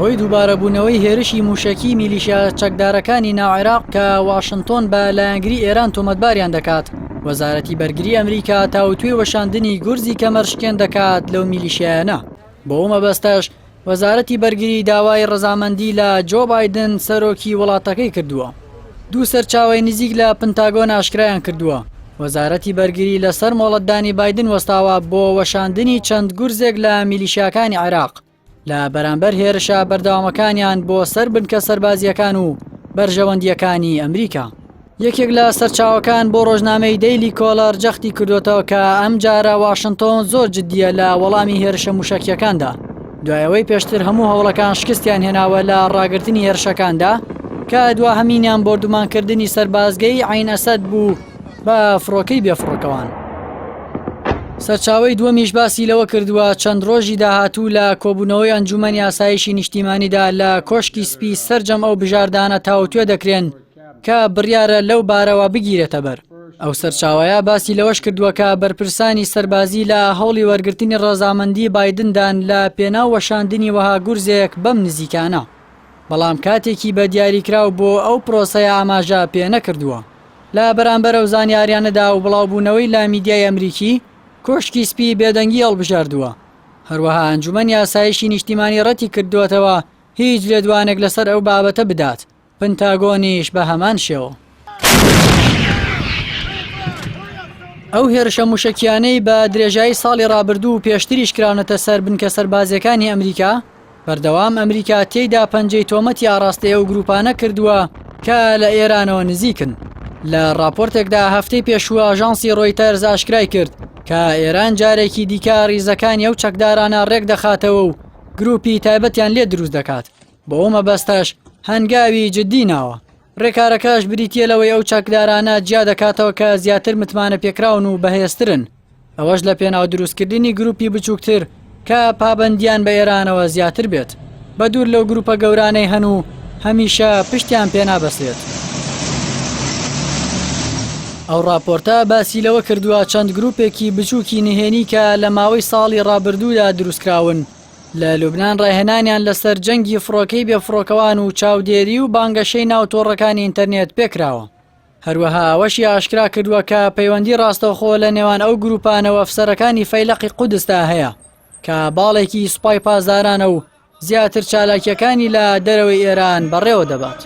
بەهۆی دووبارەبوونەوەی هێرشی مووشەکی میلیشیا چەکدارەکانی ناو عێراق کە واشنتۆن بە لایەنگری ئێران تۆمەتباریان دەکات، وەزارەتی بەرگری ئەمریکا تاوتوێی وەشاندنی گورزی کەمەرشکێن دەکات لەو میلیشیایانە. بۆ ئەو مەبەستەش وەزارەتی بەرگری داوای ڕەزامەندی لە جۆ بایدن سەرۆکی وڵاتەکەی کردووە. دوو سەرچاوەی نزیک لە پنتاگۆن ئاشکرایان کردووە، وەزارەتی بەرگری لەسەر مۆڵەتدانی بایدن وەستاوە بۆ وەشاندنی چەند گورزێک لە میلیشیاکانی عێراق لە بەرامبەر هێرشە بەردەوامەکانیان بۆ سەر بنکە سەربازییەکان و بەرژەوەندییەکانی ئەمریکا. یەکێک لە سەرچاوەکان بۆ ڕۆژنامەی دەیلی کۆڵەر جەختی کردوێتەوە کە ئەم جارە واشنتۆن زۆر جددیە لە وەڵامی هێرشە موشەکیەکاندا دوای ئەوەی پێشتر هەموو هەوڵەکان شکستیان هێناوە لە ڕاگرتنی هێرشەکاندا کە دواهەمینیان بۆردومانکردنی سەربازگەی عەین ئەسەد بوو بە فڕۆکەی بێفڕۆکەوان. سەرچاوەی دووەمیش باسی لەوە کردووە چەند ڕۆژی داهاتوو لە کۆبوونەوەی ئەنجوومەنی ئاسایشی نیشتیمانیدا لە کۆشکی سپی سەرجەم ئەو بژاردانە تاوتوێ دەکرێن کە بڕیارە لەو بارەوە بگیرێتە بەر. ئەو سەرچاوەیە باسی لەوەش کردووە کە بەرپرسانی سەربازی لە هەوڵی وەرگرتنی ڕەزامەندی بایدندان لە پێناو وەشاندنی وەها گورزێک بەم نزیکانە، بەڵام کاتێکی بە دیاریکراو بۆ ئەو پرۆسەیە ئاماژە پێ نەکردووە. لە بەرامبەر ئەو زانیاریانەدا و بڵاوبوونەوەی لە میدیای ئەمریکی، کۆشکی سپی بێدەنگی هەڵبژاردووە. هەروەها ئەنجومەنی ئاسایشی نیشتیمانی ڕەتی کردووەتەوە هیچ لێدوانێک لەسەر ئەو بابەتە بدات، پنتاگۆنیش بە هەمان شێوە. ئەو هێرشە موشەکیانەی بە درێژایی ساڵی ڕابردوو و پێشتریش کراونەتە سەر بنکە سەربازیەکانی ئەمریکا، بەردەوام ئەمریکا تێیدا پەنجەی تۆمەتی ئاڕاستەی ئەو گروپانە کردووە کە لە ئێرانەوە نزیکن. لە ڕاپۆرتێکدا هەفتەی پێشوو ئاژانسی ڕۆیتەرز ئاشکرای کرد کە ئێران جارێکی دیکە ڕیزەکانی ئەو چەکدارانە ڕێکدەخاتەوە و گروپی تایبەتیان لێ دروست دەکات. بۆ ئەو مەبەستەش هەنگاوی جددی ناوە. ڕێکارەکەش بریتییە لەوەی ئەو چەکدارانە جیا دەکاتەوە کە زیاتر متمانە پێکراون و بەهێزترن، ئەوەش لە پێناو دروستکردنی گروپی بچووکتر کە پابەندییان بە ئێرانەوە زیاتر بێت، بەدوور لەو گروپە گەورانەی هەن و هەمیشە پشتیان پێ نابەسترێت. ئەو ڕاپۆرتە باسی لەوە کردووە چەند گروپێکی بچووکی نهێنی کە لە ماوەی ساڵی ڕابردوودا دروستکراون، لە لوبنان ڕاهێنانیان لەسەر جەنگی فڕۆکەی بێفڕۆکەوان و چاودێری و بانگەشەی ناو تۆڕەکانی ئینتەرنێت پێکراوە. هەروەها ئەوەشی ئاشکرا کردووە کە پەیوەندی ڕاستەوخۆ لە نێوان ئەو گروپانە و ئەفسەرەکانی فەیلەقی قودسدا هەیە کە باڵێکی سوپای پاسدارانە و زیاتر چالاکییەکانی لە دەرەوەی ئێران بەڕێوە دەبات.